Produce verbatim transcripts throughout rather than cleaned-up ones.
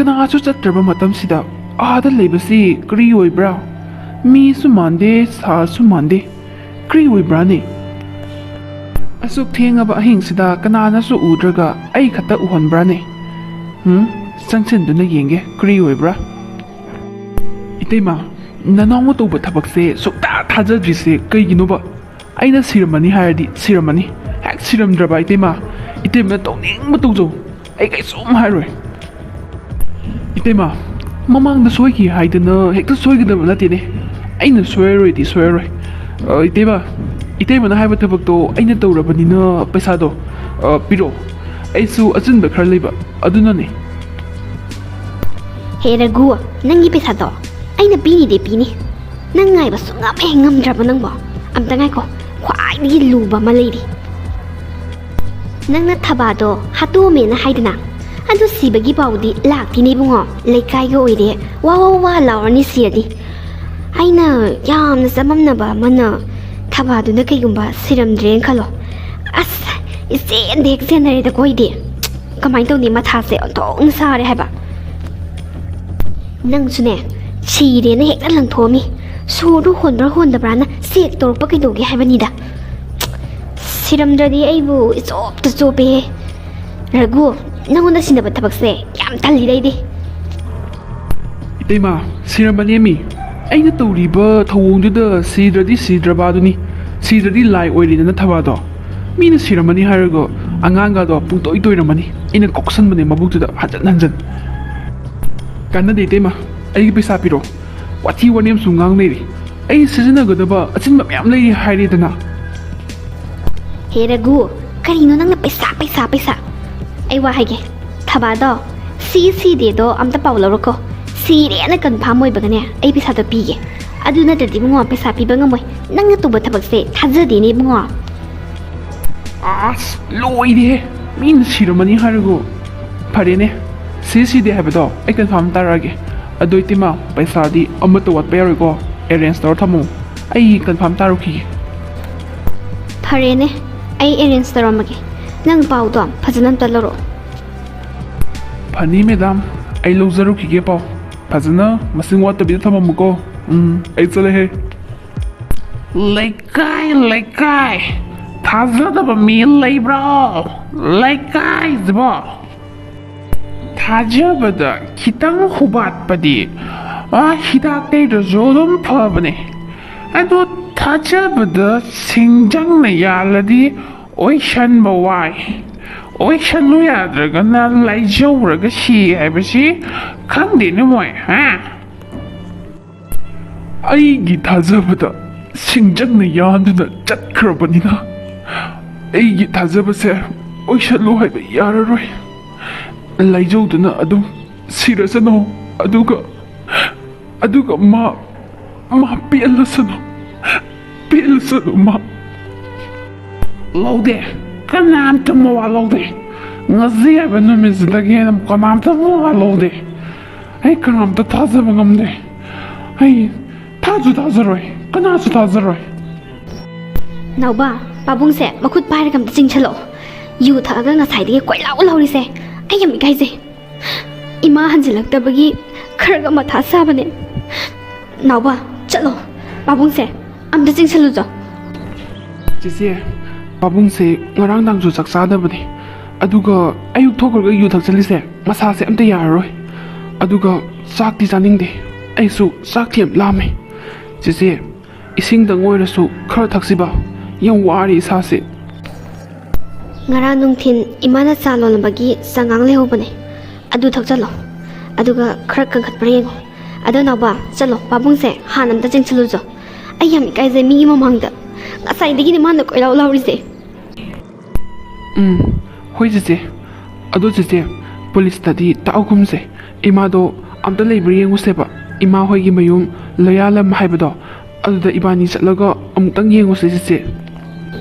ꯀꯅꯥꯁꯨ ꯆꯠꯇ꯭ꯔꯕ ꯃꯇꯝꯁꯤꯗ ꯑꯥꯗ ꯂꯩꯕꯁꯤ ꯀꯔꯤ ꯑꯣꯏꯕ꯭ꯔꯥ? ꯃꯤꯁꯨ ꯃꯥꯟꯗꯦ, ꯁꯥꯁꯨ ꯃꯥꯟꯗꯦ꯫ ꯀꯔꯤ ꯑꯣꯏꯕ꯭ꯔꯥꯅꯦ? ꯑꯁꯨꯛ ꯊꯦꯡꯉꯕ ꯑꯍꯤꯡꯁꯤꯗ ꯀꯅꯥꯅꯁꯨ ꯎꯗ꯭ꯔꯒ ꯑꯩ ꯈꯛꯇ ꯎꯍꯟꯕ꯭ꯔꯥꯅꯦ? ꯍꯨꯝ? ꯆꯪꯁꯤꯟꯗꯨꯅ ꯌꯦꯡꯒꯦ, ꯀꯔꯤ ꯑꯣꯏꯕ꯭ꯔꯥ? ꯏꯇꯩꯃ, ꯅꯅꯥꯎꯅ ꯇꯧꯕ ꯊꯕꯛꯁꯦ ꯁꯨꯛꯊꯥ ꯊꯥꯖꯗ꯭ꯔꯤꯁꯦ ꯀꯩꯒꯤꯅꯣꯕ? ꯑꯩꯅ ꯁꯤꯔꯝꯃꯅꯤ ꯍꯥꯏꯔꯗꯤ ꯁꯤꯔꯝꯃꯅꯤ꯫ ꯍꯦꯛ ꯁꯤꯔꯝꯗ꯭ꯔꯕ, ꯏꯇꯩꯃ, ꯏꯇꯩꯃꯅ ꯇꯧꯅꯤꯡꯕ ꯇꯧꯖꯧ꯫ ꯑꯩ ꯀꯩꯁꯨꯝ ꯍꯥꯏꯔꯣꯏ꯫ ꯏꯇꯩꯃ, ꯃꯃꯥꯡꯗ ꯁꯣꯏꯈꯤ ꯍꯥꯏꯗꯅ ꯍꯦꯛꯇ ꯁꯣꯏꯒꯗꯕ ꯅꯠꯇꯦꯅꯦ꯫ ꯑꯩꯅ ꯁꯣꯏꯔꯣꯏꯗꯤ ꯁꯣꯏꯔꯣꯏ꯫ ꯑ, ꯏꯇꯩꯃ, ꯏꯇꯩꯃꯅ ꯍꯥꯏꯕ ꯊꯕꯛꯇꯣ ꯑꯩꯅ ꯇꯧꯔꯕꯅꯤꯅ ꯄꯩꯁꯥꯗꯣ, ꯑ, ꯄꯤꯔꯛꯑꯣ꯫ ꯑꯩꯁꯨ ꯑꯆꯤꯟꯕ ꯈꯔ ꯂꯩꯕ, ꯑꯗꯨꯅꯅꯦ꯫ ꯍꯦ ꯔꯘꯨ, ꯅꯪꯒꯤ ꯄꯩꯁꯥꯗꯣ ꯑꯩꯅ ꯄꯤꯅꯤꯗꯤ ꯄꯤꯅꯤ꯫ ꯅꯪ ꯉꯥꯏꯕ ꯁꯨꯡꯉꯝ ꯍꯦꯛ ꯉꯝꯗ꯭ꯔꯕ ꯅꯪꯕꯣ? ꯑꯝꯇ ꯉꯥꯏꯈꯣ, ꯈ꯭ꯋꯥꯏꯗꯒꯤ ꯂꯨꯕ ꯑꯃ ꯂꯩꯔꯤ꯫ ꯅꯪꯅ ꯊꯕꯥꯗꯣ ꯍꯥꯠꯇꯣꯛꯑꯝꯃꯦꯅ ꯍꯥꯏꯗꯅ, ꯑꯗꯨ ꯁꯤꯕꯒꯤ ꯄꯥꯎꯗꯤ ꯂꯥꯛꯇꯦꯅꯦ ꯏꯕꯨꯡꯉꯣ꯫ ꯂꯩꯀꯥꯏꯒ ꯑꯣꯏꯔꯦ, ꯋꯥ ꯋꯥ ꯋꯥ ꯂꯥꯎꯔꯅꯤ ꯁꯤꯔꯗꯤ꯫ ꯑꯩꯅ ꯌꯥꯝꯅ ꯆꯃꯝꯅꯕ ꯑꯃꯅ, ꯊꯕꯥꯗꯨꯅ ꯀꯩꯒꯨꯝꯕ ꯁꯤꯔꯝꯗ꯭ꯔꯦꯅ ꯈꯜꯂꯣ, ꯑꯁ, ꯏꯆꯦꯟꯗ ꯍꯦꯛ ꯆꯦꯟꯅꯔꯦꯗꯀꯣ ꯑꯩꯗꯤ꯫ ꯀꯃꯥꯏꯅ ꯇꯧꯅꯤ? ꯃꯊꯥꯁꯦ ꯑꯣꯟꯊꯣꯛꯅ ꯁꯥꯔꯦ ꯍꯥꯏꯕ꯫ ꯅꯪꯁꯨꯅꯦ, ꯁꯤꯔꯦꯅ ꯍꯦꯛꯇ ꯂꯪꯊꯣꯛꯑꯝꯃꯤ꯫ ꯁꯣꯔꯗꯨ ꯍꯣꯟꯕ꯭ꯔꯥ ꯍꯣꯟꯗꯕ꯭ꯔꯥꯅ ꯆꯦꯛ ꯇꯧꯔꯛꯄ ꯀꯩꯗꯧꯒꯦ ꯍꯥꯏꯕꯅꯤꯗ꯫ ꯁꯤꯔꯝꯗ꯭ꯔꯗꯤ ꯑꯩꯕꯨ ꯏꯆꯣꯞꯇ ꯆꯣꯞꯄꯦꯍꯦ꯫ ꯔꯘꯨ, ꯅꯪꯉꯣꯟꯗ ꯁꯤꯟꯅꯕ ꯊꯕꯛꯁꯦ ꯌꯥꯝ ꯇꯜꯂꯤꯗ ꯑꯩꯗꯤ꯫ ꯏꯇꯩꯃ, ꯁꯤꯔꯝꯃꯅꯦꯃꯤ꯫ ꯑꯩꯅ ꯇꯧꯔꯤꯕ ꯊꯧꯑꯣꯡꯗꯨꯗ ꯁꯤꯗ꯭ꯔꯗꯤ ꯁꯤꯗ꯭ꯔꯕ ꯑꯗꯨꯅꯤ꯫ ꯁꯤꯗ꯭ꯔꯗꯤ ꯂꯥꯏ ꯑꯣꯏꯔꯦꯗꯅ ꯊꯕꯥꯗꯣ꯫ ꯃꯤꯅ ꯁꯤꯔꯝꯃꯅꯤ ꯍꯥꯏꯔꯒ ꯑꯉꯥꯡꯒꯗꯣ ꯄꯨꯡꯇꯣꯏ ꯇꯣꯏꯔꯝꯃꯅꯤ꯫ ꯑꯩꯅ ꯀꯣꯛꯁꯟꯕꯅꯦ ꯃꯕꯨꯛꯇꯨꯗ ꯍꯟꯖꯟ ꯍꯟꯖꯟ꯫ ꯀꯥꯟꯅꯗꯦ ꯏꯇꯩꯃ, ꯑꯩꯒꯤ ꯄꯩꯁꯥ ꯄꯤꯔꯣ꯫ ꯋꯥꯊꯤ ꯋꯥꯔꯦꯝꯁꯨ ꯉꯥꯡ ꯂꯩꯔꯤ꯫ ꯑꯩ ꯁꯤꯖꯤꯟꯅꯒꯗꯕ ꯑꯆꯤꯟꯕ ꯃꯌꯥꯝ ꯂꯩꯔꯤ ꯍꯥꯏꯔꯦꯗꯅ꯫ ꯍꯦ ꯔꯘꯨ, ꯀꯔꯤꯅꯣ ꯅꯪꯅ ꯄꯩꯁꯥ, ꯄꯩꯁꯥ, ꯄꯩꯁꯥ? ꯑꯩ ꯋꯥ ꯍꯥꯏꯒꯦ, ꯊꯕꯥꯗꯣ ꯁꯤ ꯁꯤꯗꯦꯗꯣ ꯑꯝꯇ ꯄꯥꯎ ꯂꯧꯔꯣꯀꯣ꯫ ꯁꯤꯔꯦꯅ ꯀꯟꯐꯥꯝ ꯑꯣꯏꯕꯒꯅꯦ, ꯑꯩ ꯄꯩꯁꯥꯗꯣ ꯄꯤꯒꯦ꯫ ꯑꯗꯨ ꯅꯠꯇ꯭ꯔꯗꯤ ꯏꯕꯨꯡꯉꯣ, ꯄꯩꯁꯥ ꯄꯤꯕ ꯉꯝꯃꯣꯏ꯫ ꯅꯪꯅ ꯇꯧꯕ ꯊꯕꯛꯁꯦ ꯊꯥꯖꯗꯦꯅꯦ ꯏꯕꯨꯡꯉꯣ꯫ ꯑꯁ, ꯂꯣꯏꯔꯦꯍꯦ! ꯃꯤꯅ ꯁꯤꯔꯝꯃꯅꯤ ꯍꯥꯏꯔꯒ꯫ ꯐꯔꯦꯅꯦ, ꯁꯤ ꯁꯤꯗꯦ ꯍꯥꯏꯕꯗꯣ ꯑꯩ ꯀꯟꯐꯥꯝ ꯇꯥꯔꯛꯑꯒꯦ꯫ ꯑꯗꯣ ꯏꯇꯩꯃ, ꯄꯩꯁꯥꯗꯤ ꯑꯃꯠꯇ ꯋꯥꯠꯄ ꯌꯥꯔꯣꯏꯀꯣ꯫ ꯑꯦꯔꯦꯟꯖ ꯇꯧꯔ ꯊꯝꯃꯣ꯫ ꯑꯩ ꯀꯟꯐꯥꯝ ꯇꯥꯔꯨꯈꯤꯒꯦ꯫ ꯐꯔꯦꯅꯦ, ꯑꯩ ꯑꯦꯔꯦꯟꯖ ꯇꯧꯔꯝꯃꯒꯦ꯫ ꯅꯪ ꯄꯥꯎꯗꯣ ꯐꯖꯅ ꯑꯝꯇ ꯂꯧꯔꯛꯑꯣ꯫ ꯐꯅꯤ ꯃꯦꯗꯥꯝ, ꯑꯩ ꯂꯧꯖꯔꯨꯈꯤꯒꯦ ꯄꯥꯎ꯫ ꯐꯖꯅ ꯃꯁꯤꯡ ꯋꯥꯠꯇꯕꯤꯗ ꯊꯝꯃꯝꯃꯨꯀꯣ꯫ ꯎꯝ, ꯑꯩ ꯆꯠꯂꯦꯍꯦ꯫ ꯂꯩꯀꯥꯏ, ꯂꯩꯀꯥꯏ, ꯊꯥꯖꯗꯕ ꯃꯤ ꯂꯩꯕ꯭ꯔꯣ ꯂꯩꯀꯥꯏꯁꯤꯕꯣ? ꯊꯥꯖꯕꯗ ꯈꯤꯇꯪ ꯍꯨꯕꯥꯠꯄꯗꯤ, ꯑ, ꯍꯤꯗꯥꯛ ꯇꯩꯗ꯭ꯔꯁꯨ ꯑꯗꯨꯝ ꯐꯕꯅꯦ꯫ ꯑꯗꯣ ꯊꯥꯖꯕꯗ ꯁꯤꯡꯖꯪꯅ ꯌꯥꯜꯂꯗꯤ ꯑꯣꯏꯁꯟꯕ ꯋꯥꯏ꯫ ꯑꯣꯏꯁꯜꯂꯨ ꯌꯥꯗ꯭ꯔꯒꯅ ꯂꯥꯏꯖꯧꯔꯒ ꯁꯤ ꯍꯥꯏꯕꯁꯤ ꯈꯪꯗꯦꯅꯦ ꯃꯣꯏ, ꯍꯥ? ꯑꯩꯒꯤ ꯊꯥꯖꯕꯗ ꯁꯤꯡꯖꯪꯅ ꯌꯥꯟꯗꯨꯅ ꯆꯠꯈ꯭ꯔꯕꯅꯤꯅ, ꯑꯩꯒꯤ ꯊꯥꯖꯕꯁꯦ ꯑꯣꯏꯁꯜꯂꯨ ꯍꯥꯏꯕ ꯌꯥꯔꯔꯣꯏ꯫ ꯂꯥꯏꯖꯧꯗꯨꯅ ꯑꯗꯨꯝ ꯁꯤꯔꯁꯅꯨ, ꯑꯗꯨꯒ, ꯑꯗꯨꯒ ꯃꯥ, ꯃꯥ ꯄꯦꯜꯂꯁꯅꯨ, ꯄꯦꯜꯂꯁꯅꯨ ꯃꯥ꯫ ꯂꯧꯗꯦ, ꯀꯅꯥꯝꯇ ꯃꯋꯥ ꯂꯧꯗꯦ꯫ ꯉꯁꯤ ꯍꯥꯏꯕ ꯅꯨꯃꯤꯠꯁꯤꯗꯒꯤ ꯍꯦꯟꯅ ꯀꯅꯥꯝꯇ ꯃꯋꯥ ꯂꯧꯗꯦ꯫ ꯑꯩ ꯀꯅꯥꯝꯇ ꯊꯥꯖꯕ ꯉꯝꯗꯦ꯫ ꯑꯩ ꯊꯥꯁꯨ ꯊꯥꯖꯔꯣꯏ, ꯀꯅꯥꯁꯨ ꯊꯥꯖꯔꯣꯏ꯫ ꯅꯥꯎꯕ, ꯄꯥꯕꯨꯡꯁꯦ ꯃꯈꯨꯠ ꯄꯥꯏꯔꯒ ꯑꯝꯇ ꯆꯤꯡꯁꯜꯂꯛꯑꯣ꯫ ꯌꯨ ꯊꯛꯑꯒ ꯉꯁꯥꯏꯗꯒꯤ ꯀꯣꯏꯂꯥꯎ ꯂꯥꯎꯔꯤꯁꯦ ꯑꯩ ꯌꯥꯝ ꯏꯀꯥꯏꯖꯩ꯫ ꯏꯃꯥ ꯍꯟꯖꯤꯜꯂꯛꯇꯕꯒꯤ ꯈꯔꯒ ꯃꯊꯥ ꯁꯥꯕꯅꯦ꯫ ꯅꯥꯎꯕ, ꯆꯠꯂꯣ꯫ ꯄꯥꯕꯨꯡꯁꯦ ꯑꯝꯇ ꯆꯤꯡꯁꯜꯂꯨꯆꯣ꯫ ꯆꯦꯆꯦ, ꯄꯥꯕꯨꯡꯁꯦ ꯉꯔꯥꯡ ꯅꯨꯡꯗꯥꯡꯁꯨ ꯆꯥꯛ ꯆꯥꯗꯕꯅꯦ꯫ ꯑꯗꯨꯒ ꯑꯌꯨꯛ ꯊꯣꯛꯈ꯭ꯔꯒ ꯌꯨ ꯊꯛꯆꯜꯂꯤꯁꯦ ꯃꯁꯥꯁꯦ ꯑꯝꯇ ꯌꯥꯔꯔꯣꯏ꯫ ꯑꯗꯨꯒ ꯆꯥꯛꯇꯤ ꯆꯥꯅꯤꯡꯗꯦ꯫ ꯑꯩꯁꯨ ꯆꯥꯛꯇꯤ ꯌꯥꯝ ꯂꯥꯝꯃꯦ꯫ ꯆꯦꯆꯦ, ꯏꯁꯤꯡꯗꯪ ꯑꯣꯏꯔꯁꯨ ꯈꯔ ꯊꯛꯁꯤꯕ꯫ ꯌꯥꯝ ꯋꯥꯔꯦ ꯏꯁꯥꯁꯦ꯫ ꯉꯔꯥꯡ ꯅꯨꯡꯊꯤꯟ ꯏꯃꯥꯅ ꯆꯥ ꯂꯣꯜꯂꯝꯕꯒꯤ ꯆꯉꯥꯡ ꯂꯩꯍꯧꯕꯅꯦ꯫ ꯑꯗꯨ ꯊꯛꯆꯜꯂꯣ꯫ ꯑꯗꯨꯒ ꯈꯔ ꯀꯟꯈꯠꯄ꯭ꯔꯥ ꯌꯦꯡꯉꯣ꯫ ꯑꯗꯣ ꯅꯥꯎꯕ, ꯆꯠꯂꯣ, ꯄꯥꯕꯨꯡꯁꯦ ꯍꯥꯟꯅ ꯑꯝꯇ ꯆꯦꯟꯁꯤꯜꯂꯨꯆꯣ꯫ ꯑꯩ ꯌꯥꯝ ꯏꯀꯥꯏꯖꯩ ꯃꯤꯒꯤ ꯃꯃꯥꯡꯗ꯫ ꯉꯁꯥꯏꯗꯒꯤꯅꯦ ꯃꯥꯅ ꯀꯣꯏꯂꯥꯎ ꯂꯥꯎꯔꯤꯁꯦ꯫ ꯎꯝ, ꯍꯣꯏ ꯆꯦꯆꯦ꯫ ꯑꯗꯣ ꯆꯦꯆꯦ, ꯄꯨꯂꯤꯁꯇꯗꯤ ꯇꯥꯛꯎꯒꯨꯝꯁꯦ꯫ ꯏꯃꯥꯗꯣ ꯑꯝꯇ ꯂꯩꯕ꯭ꯔꯥ ꯌꯦꯡꯉꯨꯁꯦꯕ꯫ ꯏꯃꯥ ꯍꯣꯏꯒꯤ ꯃꯌꯨꯝ ꯂꯣꯌꯥꯂꯝ ꯍꯥꯏꯕꯗꯣ, ꯑꯗꯨꯗ ꯏꯕꯥꯅꯤ ꯆꯠꯂꯒ ꯑꯃꯨꯛꯇꯪ ꯌꯦꯡꯉꯨꯁꯦ ꯆꯦꯆꯦ꯫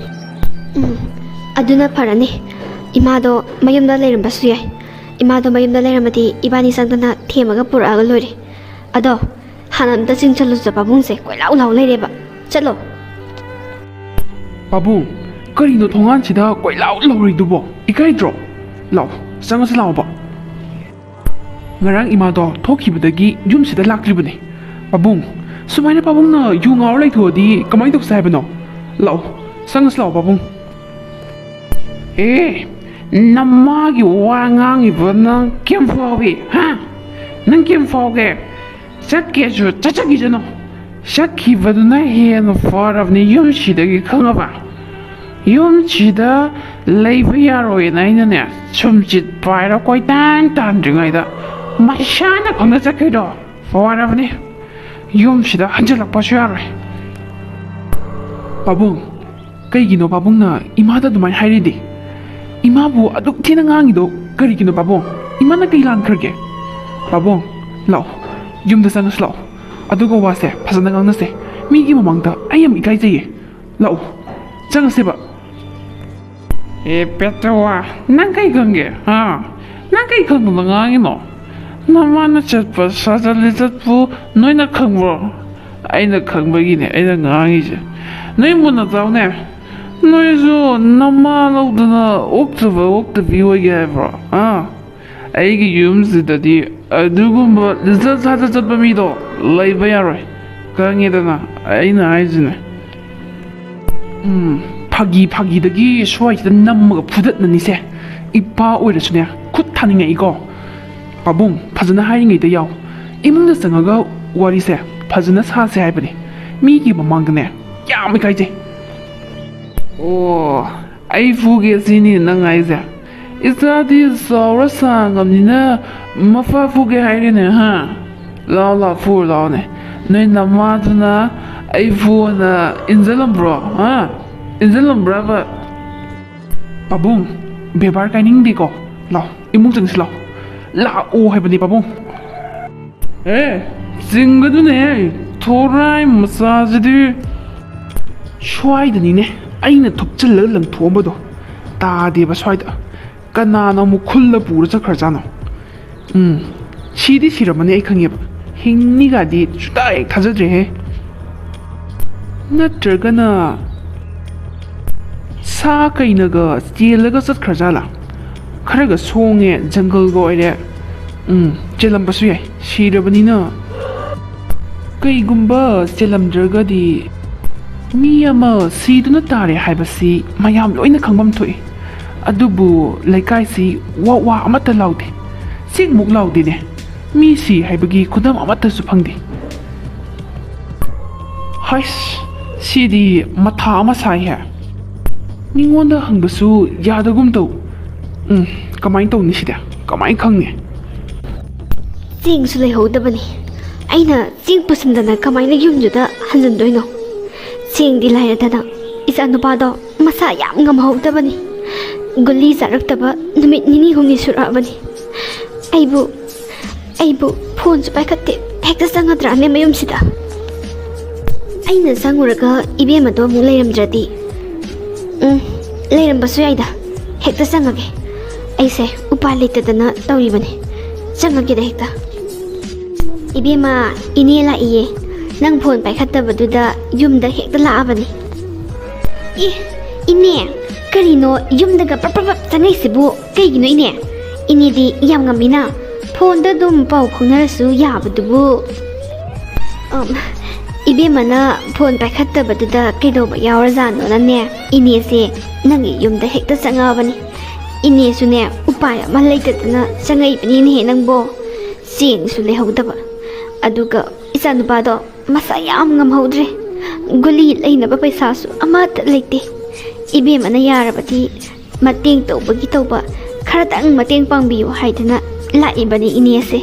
ꯎꯝ, ꯑꯗꯨꯅ ꯐꯔꯅꯤ꯫ ꯏꯃꯥꯗꯣ ꯃꯌꯨꯝꯗ ꯂꯩꯔꯝꯕꯁꯨ ꯌꯥꯏ꯫ ꯏꯃꯥꯗꯣ ꯃꯌꯨꯝꯗ ꯂꯩꯔꯝꯃꯗꯤ ꯏꯕꯥꯅꯤ ꯆꯪꯗꯅ ꯊꯦꯝꯃꯒ ꯄꯨꯔꯛꯑꯒ ꯂꯣꯏꯔꯦ꯫ ꯑꯗꯣ ꯍꯥꯟꯅ ꯑꯝꯇ ꯆꯤꯡꯁꯜꯂꯨꯆꯣ, ꯄꯥꯕꯨꯡꯁꯦ ꯀꯣꯏꯂꯥꯎ ꯂꯥꯎ ꯂꯩꯔꯦꯕ꯫ ꯆꯠꯂꯣ꯫ ꯄꯥꯕꯨꯡ, ꯀꯔꯤꯅꯣ ꯊꯣꯡꯒꯥꯟꯁꯤꯗ ꯀꯣꯏꯂꯥꯎ ꯂꯥꯎꯔꯤꯗꯨꯕꯣ? ꯏꯀꯥꯏꯗ꯭ꯔꯣ? ꯂꯥꯎ, ꯆꯪꯉꯁꯤ ꯂꯥꯎꯕ꯫ ꯉꯔꯥꯡ ꯏꯃꯥꯗꯣ ꯊꯣꯛꯈꯤꯕꯗꯒꯤ ꯌꯨꯝꯁꯤꯗ ꯂꯥꯛꯇ꯭ꯔꯤꯕꯅꯦ꯫ ꯄꯥꯕꯨꯡ, ꯁꯨꯃꯥꯏꯅ ꯄꯥꯕꯨꯡꯅ ꯌꯨ ꯉꯥꯎꯔ ꯂꯩꯊꯣꯛꯑꯗꯤ ꯀꯃꯥꯏꯅ ꯇꯧꯁꯦ ꯍꯥꯏꯕꯅꯣ? ꯂꯥꯛꯑꯣ, ꯆꯪꯉꯁꯤ ꯂꯥꯛꯑꯣ ꯄꯥꯕꯨꯡ꯫ ꯑꯦ, ꯅꯃꯥꯒꯤ ꯋꯥ ꯉꯥꯡꯉꯤꯕ ꯅꯪ ꯀꯌꯥꯝ ꯐꯥꯎꯏ, ꯍꯥ? ꯅꯪ ꯀꯌꯥꯝ ꯐꯥꯎꯒꯦ? ꯆꯠꯀꯦꯁꯨ ꯆꯠꯆꯈꯤꯁꯅꯨ꯫ ꯆꯠꯈꯤꯕꯗꯨꯅ ꯍꯦꯟꯅ ꯐꯔꯕꯅꯤ ꯌꯨꯝꯁꯤꯗꯒꯤ, ꯈꯪꯉꯕ? ꯌꯨꯝꯁꯤꯗ ꯂꯩꯕ ꯌꯥꯔꯣꯏꯅ ꯑꯩꯅꯅꯦ, ꯁꯨꯝꯆꯤꯠ ꯄꯥꯏꯔ ꯀꯣꯏꯇꯥꯟ ꯇꯥꯟꯗ꯭ꯔꯤꯉꯩꯗ ꯃꯁꯥꯅ ꯈꯪꯅ ꯆꯠꯈ꯭ꯔꯤꯗꯣ ꯐꯔꯕꯅꯤ꯫ ꯌꯨꯝꯁꯤꯗ ꯍꯟꯖꯤꯜꯂꯛꯄꯁꯨ ꯌꯥꯔꯣꯏ꯫ ꯄꯥꯕꯨꯡ, ꯀꯩꯒꯤꯅꯣ ꯄꯥꯕꯨꯡꯅ ꯏꯃꯥꯗ ꯑꯗꯨꯃꯥꯏꯅ ꯍꯥꯏꯔꯤꯗꯤ? ꯏꯃꯥꯕꯨ ꯑꯗꯨꯛ ꯊꯤꯅ ꯉꯥꯡꯉꯤꯗꯣ ꯀꯔꯤꯒꯤꯅꯣ ꯄꯥꯕꯨꯡ? ꯏꯃꯥꯅ ꯀꯩ ꯂꯥꯟꯈ꯭ꯔꯒꯦ? ꯄꯥꯕꯨꯡ, ꯂꯥꯛꯑꯣ, ꯌꯨꯝꯗ ꯆꯪꯉꯁꯤ ꯂꯥꯛꯑꯣ꯫ ꯑꯗꯨꯒ ꯋꯥꯁꯦ ꯐꯖꯅ ꯉꯥꯡꯅꯁꯦ, ꯃꯤꯒꯤ ꯃꯃꯥꯡꯗ ꯑꯩ ꯌꯥꯝ ꯏꯀꯥꯏꯖꯩꯌꯦ꯫ ꯂꯥꯛꯑꯣ, ꯆꯪꯉꯁꯦꯕ꯫ ꯑꯦ ꯄꯦꯇ꯭ꯔꯣꯋꯥ, ꯅꯪ ꯀꯩ ꯈꯪꯒꯦ? ꯍꯥ? ꯅꯪ ꯀꯩ ꯈꯪꯗꯅ ꯉꯥꯡꯉꯤꯅꯣ? ꯅꯃꯥꯅ ꯆꯠꯄ ꯁꯥꯖꯠ ꯂꯤꯆꯠꯄꯨ ꯅꯣꯏꯅ ꯈꯪꯕ꯭ꯔꯣ? ꯑꯩꯅ ꯈꯪꯕꯒꯤꯅꯦ ꯑꯩꯅ ꯉꯥꯡꯉꯤꯁꯦ꯫ ꯅꯣꯏ ꯃꯨꯟꯅ ꯇꯥꯎꯅꯦ꯫ ꯅꯣꯏꯁꯨ ꯅꯃꯥ ꯂꯧꯗꯅ ꯑꯣꯛꯇꯕ ꯑꯣꯛꯇꯕꯤ ꯑꯣꯏꯒꯦ ꯍꯥꯏꯕ꯭ꯔꯣ? ꯑꯥ? ꯑꯩꯒꯤ ꯌꯨꯝꯁꯤꯗꯗꯤ ꯑꯗꯨꯒꯨꯝꯕ ꯂꯤꯆꯠ ꯁꯥꯖꯠ ꯆꯠꯄ ꯃꯤꯗꯣ ꯂꯩꯕ ꯌꯥꯔꯣꯏ꯫ ꯈꯪꯉꯦꯗꯅ ꯑꯩꯅ ꯍꯥꯏꯁꯤꯅꯦ꯫ ꯎꯝ, ꯐꯥꯒꯤ ꯐꯥꯒꯤꯗꯒꯤ ꯁ꯭ꯋꯥꯏꯁꯤꯗ ꯅꯝꯃꯒ ꯐꯨꯗꯠꯅꯅꯤꯁꯦ꯫ ꯏꯄꯥ ꯑꯣꯏꯔꯁꯨꯅꯦ, ꯈꯨꯠ ꯊꯥꯅꯤꯡꯉꯛꯏꯀꯣ꯫ ꯄꯥꯕꯨꯡ, ꯐꯖꯅ ꯍꯥꯏꯔꯤꯉꯩꯗ ꯌꯥꯎ꯫ ꯏꯃꯨꯡꯗ ꯆꯪꯉꯒ ꯋꯥꯔꯤꯁꯦ ꯐꯖꯅ ꯁꯥꯁꯦ ꯍꯥꯏꯕꯅꯦ꯫ ꯃꯤꯒꯤ ꯃꯃꯥꯡꯗꯅꯦ ꯌꯥꯝ ꯏꯀꯥꯏꯖꯩ꯫ ꯑꯣ, ꯑꯩ ꯐꯨꯒꯦ ꯁꯤꯅꯤ ꯅꯪ ꯍꯥꯏꯁꯦ? ꯏꯆꯥꯗꯤ ꯆꯥꯎꯔ ꯁꯥꯡꯉꯕꯅꯤꯅ ꯃꯐꯥ ꯐꯨꯒꯦ ꯍꯥꯏꯔꯦꯅꯦ, ꯍꯥ? ꯂꯥꯎ, ꯂꯥꯎ, ꯐꯨꯔꯨ ꯂꯥꯎꯅꯦ꯫ ꯅꯣꯏ ꯅꯃꯥꯗꯨꯅ ꯑꯩ ꯐꯨꯅ ꯏꯟꯖꯜꯂꯝꯕ꯭ꯔꯣ, ꯍꯥ? ꯏꯟꯖꯜꯂꯝꯕ꯭ꯔꯕ? ꯄꯥꯕꯨꯡ, ꯕꯦꯕꯥꯔ ꯀꯥꯏꯅꯤꯡꯗꯦꯀꯣ꯫ ꯂꯥꯎ, ꯏꯃꯨꯡ ꯆꯪꯁꯤ ꯂꯥꯎ꯫ ꯂꯥꯛꯑꯣ ꯍꯥꯏꯕꯅꯤ ꯄꯥꯕꯨꯡ꯫ ꯑꯦ, ꯆꯤꯡꯒꯗꯨꯅꯦ, ꯊꯣꯔꯥꯏ ꯃꯆꯥꯁꯤꯗꯤ꯫ ꯁ꯭ꯋꯥꯏꯗꯅꯤꯅꯦ ꯑꯩꯅ ꯊꯨꯞꯆꯜꯂꯒ ꯂꯪꯊꯣꯛꯑꯝꯕꯗꯣ꯫ ꯇꯥꯗꯦꯕ ꯁ꯭ꯋꯥꯏꯗ꯫ ꯀꯅꯥꯅ ꯑꯃꯨꯛ ꯈꯨꯜꯂ ꯄꯨꯔ ꯆꯠꯈ꯭ꯔꯖꯥꯠꯅꯣ? ꯎꯝ, ꯁꯤꯗꯤ ꯁꯤꯔꯝꯃꯅꯤ ꯑꯩ ꯈꯪꯉꯦꯕ꯫ ꯍꯤꯡꯅꯤꯒꯗꯤ ꯁꯨꯡꯊꯥ ꯍꯦꯛ ꯊꯥꯖꯗ꯭ꯔꯦꯍꯦ꯫ ꯅꯠꯇ꯭ꯔꯒꯅ ꯁꯥ ꯀꯩꯅꯒ ꯆꯦꯜꯂꯒ ꯆꯠꯈ꯭ꯔꯖꯥꯠꯂꯥ? ꯈꯔꯒ ꯁꯣꯡꯉꯦ, ꯖꯪꯒꯜꯒ ꯑꯣꯏꯔꯦ꯫ ꯎꯝ, ꯆꯦꯜꯂꯝꯕꯁꯨ ꯌꯥꯏ, ꯁꯤꯔꯕꯅꯤꯅ꯫ ꯀꯩꯒꯨꯝꯕ ꯆꯦꯜꯂꯝꯗ꯭ꯔꯒꯗꯤ ꯃꯤ ꯑꯃ ꯁꯤꯗꯨꯅ ꯇꯥꯔꯦ ꯍꯥꯏꯕꯁꯤ ꯃꯌꯥꯝ ꯂꯣꯏꯅ ꯈꯪꯐꯝ ꯊꯣꯛꯏ꯫ ꯑꯗꯨꯕꯨ ꯂꯩꯀꯥꯏꯁꯤ ꯋꯥ ꯋꯥ ꯑꯃꯠꯇ ꯂꯥꯎꯗꯦ, ꯆꯤꯛꯃꯨꯛ ꯂꯥꯎꯗꯦꯅꯦ꯫ ꯃꯤ ꯁꯤ ꯍꯥꯏꯕꯒꯤ ꯈꯨꯗꯝ ꯑꯃꯠꯇꯁꯨ ꯐꯪꯗꯦ꯫ ꯍꯩꯁ, ꯁꯤꯗꯤ ꯃꯊꯥ ꯑꯃ ꯁꯥꯏꯍꯦ꯫ ꯃꯤꯉꯣꯟꯗ ꯍꯪꯕꯁꯨ ꯌꯥꯗꯒꯨꯝ ꯇꯧ꯫ ꯎꯝ, ꯀꯃꯥꯏꯅ ꯇꯧꯅꯤ ꯁꯤꯗꯤ? ꯀꯃꯥꯏꯅ ꯈꯪꯅꯤ? ꯆꯦꯡꯁꯨ ꯂꯩꯍꯧꯗꯕꯅꯤ꯫ ꯑꯩꯅ ꯆꯦꯡ ꯄꯨꯁꯤꯟꯗꯅ ꯀꯃꯥꯏꯅ ꯌꯨꯝꯗꯨꯗ ꯍꯟꯖꯤꯟꯗꯣꯏꯅꯣ? ꯆꯦꯡꯗꯤ ꯂꯥꯏꯔꯗꯅ, ꯏꯆꯥ ꯅꯨꯄꯥꯗꯣ ꯃꯁꯥ ꯌꯥꯝ ꯉꯝꯍꯧꯗꯕꯅꯤ꯫ ꯒꯨꯂꯤ ꯆꯥꯔꯛꯇꯕ ꯅꯨꯃꯤꯠ ꯅꯤꯅꯤ ꯍꯨꯝꯅꯤ ꯁꯨꯔꯛꯑꯕꯅꯤ꯫ ꯑꯩꯕꯨ, ꯑꯩꯕꯨ ꯐꯣꯟꯁꯨ ꯄꯥꯏꯈꯠꯇꯦ꯫ ꯍꯦꯛꯇ ꯆꯪꯒꯗ꯭ꯔꯥꯅꯦ ꯃꯌꯨꯝꯁꯤꯗ? ꯑꯩꯅ ꯆꯪꯉꯨꯔꯒ ꯏꯕꯦꯝꯃꯗꯣ ꯑꯃꯨꯛ ꯂꯩꯔꯝꯗ꯭ꯔꯗꯤ? ꯎꯝ, ꯂꯩꯔꯝꯕꯁꯨ ꯌꯥꯏꯗ꯫ ꯍꯦꯛꯇ ꯆꯪꯉꯒꯦ꯫ ꯑꯩꯁꯦ ꯎꯄꯥꯏ ꯂꯩꯇꯗꯅ ꯇꯧꯔꯤꯕꯅꯤ꯫ ꯆꯪꯉꯒꯦꯗ ꯍꯦꯛꯇ꯫ ꯏꯕꯦꯝꯃ, ꯏꯅꯦ ꯂꯥꯛꯏꯌꯦ꯫ ꯅꯪ ꯐꯣꯟ ꯄꯥꯏꯈꯠꯇꯕꯗꯨꯗ ꯌꯨꯝꯗ ꯍꯦꯛꯇ ꯂꯥꯛꯑꯕꯅꯤ꯫ ꯑꯦ, ꯏꯅꯦ, ꯀꯔꯤꯅꯣ ꯌꯨꯝꯗꯒ ꯄ꯭ꯔꯞ ꯄ꯭ꯔꯞ ꯄ꯭ꯔꯞ ꯆꯪꯉꯛꯏꯁꯤꯕꯨ? ꯀꯩꯒꯤꯅꯣ ꯏꯅꯦ? ꯏꯅꯦꯗꯤ ꯌꯥꯝ ꯉꯝꯃꯤꯅ꯫ ꯐꯣꯟꯗ ꯑꯗꯨꯝ ꯄꯥꯎ ꯐꯥꯎꯅꯔꯁꯨ ꯌꯥꯕꯗꯨꯕꯨ꯫ ꯑꯝ, ꯏꯕꯦꯝꯃꯅ ꯐꯣꯟ ꯄꯥꯏꯈꯠꯇꯕꯗꯨꯗ ꯀꯩꯗꯧꯕ ꯌꯥꯎꯔꯖꯥꯠꯅꯣꯅꯅꯦ, ꯏꯅꯦꯁꯦ ꯅꯪꯒꯤ ꯌꯨꯝꯗ ꯍꯦꯛꯇ ꯆꯪꯉꯛꯑꯕꯅꯤ꯫ ꯏꯅꯦꯁꯨꯅꯦ, ꯎꯄꯥꯏ ꯑꯃ ꯂꯩꯇꯗꯅ ꯆꯪꯉꯛꯏꯕꯅꯤꯅꯦꯍꯦ ꯅꯪꯕꯣ꯫ ꯆꯦꯡꯁꯨ ꯂꯩꯍꯧꯗꯕ, ꯑꯗꯨꯒ ꯏꯆꯥꯅꯨꯄꯥꯗꯣ ꯃꯁꯥ ꯌꯥꯝ ꯉꯝꯍꯧꯗ꯭ꯔꯦ꯫ ꯒꯨꯂꯤ ꯂꯩꯅꯕ ꯄꯩꯁꯥꯁꯨ ꯑꯃꯠꯇ ꯂꯩꯇꯦ꯫ ꯏꯕꯦꯝꯃꯅ ꯌꯥꯔꯕꯗꯤ ꯃꯇꯦꯡ ꯇꯧꯕꯒꯤ ꯇꯧꯕ, ꯈꯔꯇꯪ ꯃꯇꯦꯡ ꯄꯥꯡꯕꯤꯌꯨ ꯍꯥꯏꯗꯅ ꯂꯥꯛꯏꯕꯅꯤ ꯏꯅꯦꯁꯦ꯫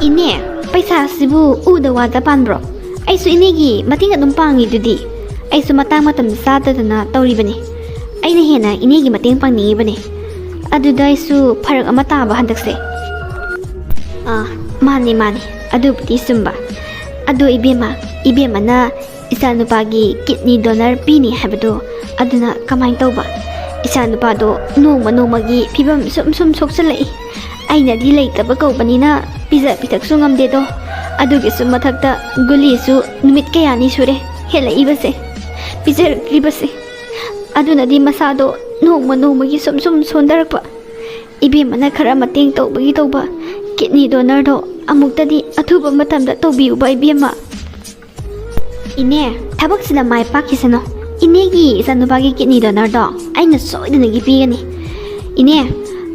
ꯏꯅꯦ, ꯄꯩꯁꯥꯁꯤꯕꯨ ꯎꯗ ꯋꯥꯗ ꯄꯥꯟꯕ꯭ꯔꯣ? ꯑꯩꯁꯨ ꯏꯅꯦꯒꯤ ꯃꯇꯦꯡ ꯑꯗꯨꯝ ꯄꯥꯡꯉꯤꯗꯨꯗꯤ꯫ ꯑꯩꯁꯨ ꯃꯇꯥꯡ ꯃꯇꯝ ꯆꯥꯗꯗꯅ ꯇꯧꯔꯤꯕꯅꯤ꯫ ꯑꯩꯅ ꯍꯦꯟꯅ ꯏꯅꯦꯒꯤ ꯃꯇꯦꯡ ꯄꯥꯡꯅꯤꯡꯉꯤꯕꯅꯤ꯫ ꯑꯗꯨꯗ ꯑꯩꯁꯨ ꯐꯔꯛ ꯑꯃ ꯇꯥꯕ ꯍꯟꯗꯛꯁꯦ꯫ ꯑꯥ, ꯃꯥꯅꯦ, ꯃꯥꯅꯦ, ꯑꯗꯨꯕꯨꯗꯤ ꯆꯨꯝꯕ꯫ ꯑꯗꯣ ꯏꯕꯦꯝꯃ, ꯏꯕꯦꯝꯃꯅ ꯏꯆꯥꯅꯨꯄꯥꯒꯤ ꯀꯤꯠꯅꯤ ꯗꯣꯅꯔ ꯄꯤꯅꯤ ꯍꯥꯏꯕꯗꯣ, ꯑꯗꯨꯅ ꯀꯃꯥꯏꯅ ꯇꯧꯕ? ꯏꯆꯥꯅꯨꯄꯥꯗꯣ ꯅꯣꯡꯃ ꯅꯣꯡꯃꯒꯤ ꯐꯤꯕꯝ ꯁꯨꯝ ꯁꯨꯝ ꯁꯣꯛꯆꯜꯂꯛꯏ꯫ ꯑꯩꯅꯗꯤ ꯂꯩꯇꯕ ꯀꯧꯕꯅꯤꯅ ꯄꯤꯖ ꯄꯤꯊꯛꯁꯨ ꯉꯝꯗꯦꯗꯣ꯫ ꯑꯗꯨꯒꯤꯁꯨ ꯃꯊꯛꯇ ꯒꯨꯂꯤꯁꯨ ꯅꯨꯃꯤꯠ ꯀꯌꯥꯅꯤ ꯁꯨꯔꯦ ꯍꯦꯜꯂꯛꯏꯕꯁꯦ, ꯄꯤꯖꯔꯛꯇ꯭ꯔꯤꯕꯁꯦ꯫ ꯑꯗꯨꯅꯗꯤ ꯃꯁꯥꯗꯣ ꯅꯣꯡꯃ ꯅꯣꯡꯃꯒꯤ ꯁꯨꯝ ꯁꯨꯝ ꯁꯣꯟꯊꯔꯛꯄ꯫ ꯏꯕꯦꯝꯃꯅ ꯈꯔ ꯃꯇꯦꯡ ꯇꯧꯕꯒꯤ ꯇꯧꯕ꯫ ꯀꯤꯗꯅꯤ ꯗꯣꯅꯔꯗꯣ ꯑꯃꯨꯛꯇꯗꯤ ꯑꯊꯨꯕ ꯃꯇꯝꯗ ꯇꯧꯕꯤꯌꯨꯕ, ꯏꯕꯦꯝꯃ꯫ ꯏꯅꯦ, ꯊꯕꯛꯁꯤꯗ ꯃꯥꯏ ꯄꯥꯛꯈꯤꯁꯅꯨ꯫ ꯏꯅꯦꯒꯤ ꯏꯆꯥꯅꯨꯄꯥꯒꯤ ꯀꯤꯗꯅꯤ ꯗꯣꯅꯔꯗꯣ ꯑꯩꯅ ꯁꯣꯏꯗꯅꯒꯤ ꯄꯤꯒꯅꯤ꯫ ꯏꯅꯦ,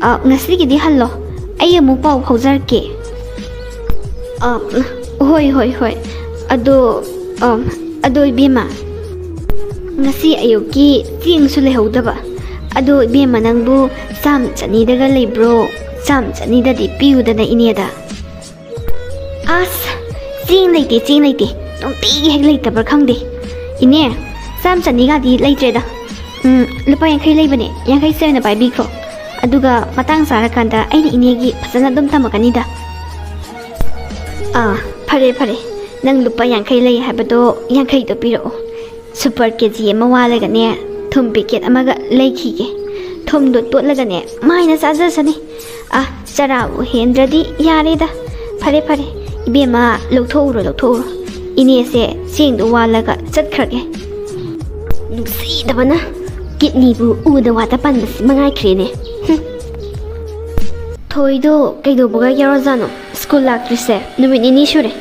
ꯑ, ꯉꯁꯤꯒꯤꯗꯤ ꯍꯜꯂꯣ꯫ ꯑꯩ ꯑꯃꯨꯛ ꯄꯥꯎ ꯐꯥꯎꯖꯔꯛꯀꯦ꯫ ꯑ, ꯍꯣꯏ, ꯍꯣꯏ, ꯍꯣꯏ꯫ ꯑꯗꯣ, ꯑ, ꯑꯗꯣ ꯏꯕꯦꯝꯃ, ꯉꯁꯤ ꯑꯌꯨꯛꯀꯤ ꯆꯦꯡꯁꯨ ꯂꯩꯍꯧꯗꯕ꯫ ꯑꯗꯣ ꯏꯕꯦꯝꯃ, ꯅꯪꯕꯨ ꯆꯥꯝ ꯆꯅꯤꯗꯒ ꯂꯩꯕ꯭ꯔꯣ? ꯆꯥꯝ ꯆꯅꯤꯗꯗꯤ ꯄꯤꯌꯨꯗꯅ ꯏꯅꯦꯗ꯫ ꯑꯁ, ꯆꯦꯡ ꯂꯩꯇꯦ, ꯆꯦꯡ ꯂꯩꯇꯦ꯫ ꯅꯨꯡꯇꯤꯒꯤ ꯍꯦꯛ ꯂꯩꯇꯕ꯭ꯔꯥ ꯈꯪꯗꯦ꯫ ꯏꯅꯦ, ꯆꯥꯝ ꯆꯅꯤꯒꯗꯤ ꯂꯩꯇ꯭ꯔꯦꯗ꯫ ꯎꯝ, ꯂꯨꯄꯥ ꯌꯥꯡꯈꯩ ꯂꯩꯕꯅꯦ, ꯌꯥꯡꯈꯩꯁꯦ ꯑꯣꯏꯅ ꯄꯥꯏꯕꯤꯈ꯭ꯔꯣ꯫ ꯑꯗꯨꯒ ꯃꯇꯥꯡ ꯆꯥꯔꯀꯥꯟꯗ ꯑꯩꯅ ꯏꯅꯦꯒꯤ ꯐꯖꯅ ꯑꯗꯨꯝ ꯊꯝꯃꯛꯀꯅꯤꯗ꯫ ꯑꯥ, ꯐꯔꯦ, ꯐꯔꯦ꯫ ꯅꯪ ꯂꯨꯄꯥ ꯌꯥꯡꯈꯩ ꯂꯩ ꯍꯥꯏꯕꯗꯣ, ꯌꯥꯡꯈꯩꯗꯣ ꯄꯤꯔꯛꯑꯣ꯫ ꯁꯨꯄꯔ ꯀꯦ ꯖꯤ ꯑꯃ ꯋꯥꯜꯂꯒꯅꯦ, ꯊꯨꯝ ꯄꯦꯀꯦꯠ ꯑꯃꯒ ꯂꯩꯈꯤꯒꯦ꯫ ꯊꯨꯝꯗꯣ ꯇꯣꯠꯂꯒꯅꯦ, ꯃꯥꯏꯅ ꯆꯥꯖꯁꯅꯤ꯫ ꯑ, ꯆꯔꯥꯕꯨ ꯍꯦꯟꯗ꯭ꯔꯗꯤ ꯌꯥꯔꯦꯗ꯫ ꯐꯔꯦ, ꯐꯔꯦ꯫ ꯏꯕꯦꯝꯃ, ꯂꯧꯊꯣꯛꯎꯔꯣ, ꯂꯧꯊꯣꯛꯎꯔꯣ꯫ ꯏꯅꯦꯁꯦ ꯆꯦꯡꯗꯣ ꯋꯥꯜꯂꯒ ꯆꯠꯈ꯭ꯔꯒꯦ꯫ ꯅꯨꯡꯁꯤꯗꯕꯅ꯫ ꯀꯤꯗꯅꯤꯕꯨ ꯎꯗ ꯋꯥꯗ ꯄꯟꯕꯁꯤ ꯃꯉꯥꯏꯈ꯭ꯔꯦꯅꯦ꯫ ꯍꯨꯝ꯫ ꯊꯣꯏꯗꯣ ꯀꯩꯗꯧꯕꯒ ꯌꯥꯎꯔꯖꯥꯠꯅꯣ? ꯁ꯭ꯀꯨꯜ ꯂꯥꯛꯇ꯭ꯔꯤꯁꯦ ꯅꯨꯃꯤꯠ ꯅꯤꯅꯤ ꯁꯨꯔꯦ꯫